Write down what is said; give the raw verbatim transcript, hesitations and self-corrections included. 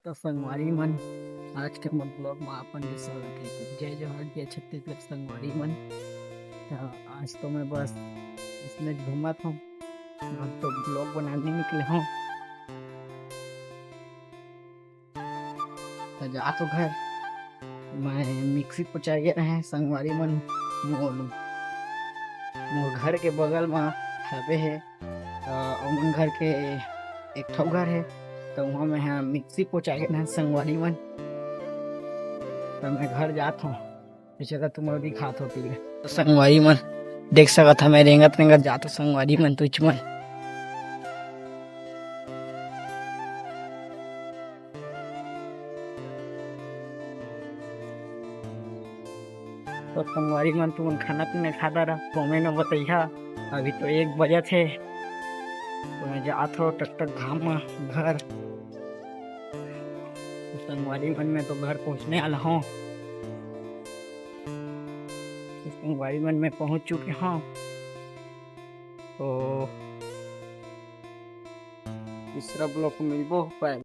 तो संगवारी मन, आज के मोर vlog में अपन के स्वागत है। जय जोहार, जय छत्तीसगढ़ संगवारी मन। तो आज तो मैं बस इसने घूमत हूँ, अब तो vlog बनाने निकले हूँ। तो जात हो घर, मैं मिक्सी पोचाए गे रहे संगवारी मन, मोर मोर घर के बगल में हवे है, तो ओमन घर के एक ठो घर है, तो वहाँ मैं हा मिक्सी पोचाए गे रहे संगवारी मन। तो मैं घर जात हूँ, तो चला तुम अभी खात हो पी ले। तो संगवारी मन देख सकत हा, मैं रेंगत रेंगत जात हूँ संगवारी मन, तुझ मन। तो संगवारी मन, तुमन खाना पीना खा डारा, comment में बतइहा। अभी तो एक बजत हे, तो मैं जात हो टकटक घाम में घर। तो संगवारी मन, मैं तो घर पहुँचने वाला हूँ। तो संगवारी मन, मैं पहुँच चुके हूँ। तो तीसरा vlog में मिलबो, bye।